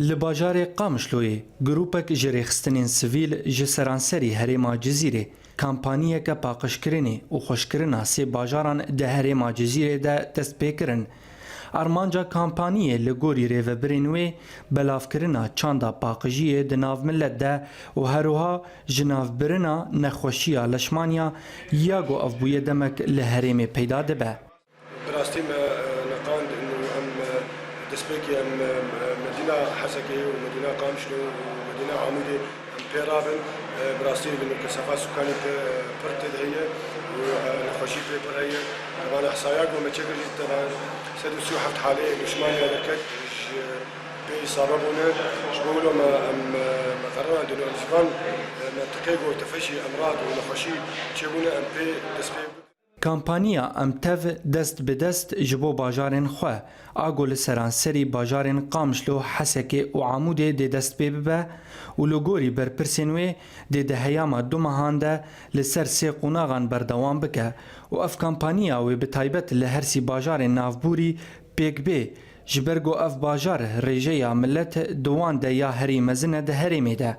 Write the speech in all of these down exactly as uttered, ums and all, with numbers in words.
Li bajarê Qamişloyê grûpek ji rêxistinên sivîl ji seranserî herêma Cizîrê kampaniyeke paqijkirinê û xweşkirina sê bajaran di herêma Cizîrê de dest pê kirin. Armanca kampaniyê li gorî rêvebirên wê belavkirina çanda paqijiyê di nav milet de û herwiha jinavbirina nexweşiya leşmaniya ya ku ev bûye demek li herêmê peyda dibe. Bi rastî me, e, neqand û em, e, destpêkê em, e, Medîna Hesekê û Medîna Qamişlo û Medîna Amûdê em pê rabin. E, bi rastî li Nûke sefa sûkanî pê, e, pir tê de heye û, e, nexweşî pê pir heye. Teban ihsaya ku me çêkir jî teban sed û sî û heft halê leşmaniya derket ji pê îsaba bûne. Ji bo wilo me em, e, me qerara dino em ji van, e, mentiqê ku tefeşî emrad û nexweşî çêbûne em pê dest pê bikin. Kampanya Em Tev dest bi dest ji bo bajarên xwe, a ku li seranserî bajarên Qamişlo, Hesekê û Amûdê dê dest pê bibe û li gorî berpirsên wê dê di heyama du mehan de li ser sê qonaxan berdewam bike û ev kampanya wê bi taybet li her sî bajarên navborî pêk bê, ji ber ku ev bajar rêjeya milet di wan de ya herî mezin e di herêmê de.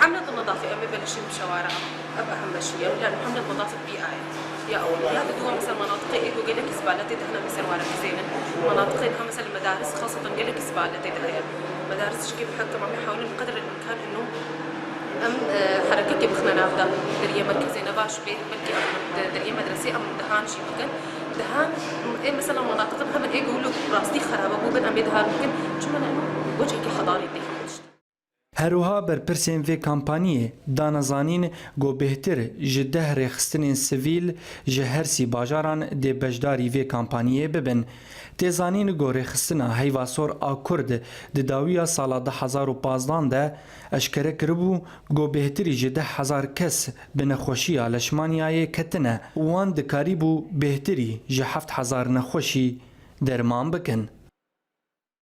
حملة النظافة أم بلشين بشوارع، أب أهم شيء، لأن حملة نظافة بيئة. يا أول، يا بدو مثلًا مناطق إيجو قال لك زبالة تدهنا مثلًا ورا كزينة، مناطق إنها مثلًا مدارس خاصة قال لك زبالة تدهيا. مدارس شكل حتى ما بيحاولوا بقدر الإمكان إنه أم، آه، حركة كيف خنا نافدا دريا مركزي نباش بيه، بلكي أم د-، دريا مدرسة أم دهان شي بكن. دهان، إيه مثلًا مناطق هم إيجو لو راستي خرابة، مو بن أم دهان بكن، شو من إنه وجهك حضاري دي. Her wiha berpirsên vê kampanyê dane zanîn ku bêhtir ji deh rêxistinên sivîl ji her sî bajaran dê beşdarî vê kampanyê bibin. Tê zanîn ku rêxistina Heyva Sor a Kurd di dawiya sala du hezar û pazdan de eşkere kiribû ku bêhtirî ji deh hezar kes bi nexweşiya leşmaniyayê ketine û wan dikarîbû bêhtirî ji heft hezar nexweşî derman bikin.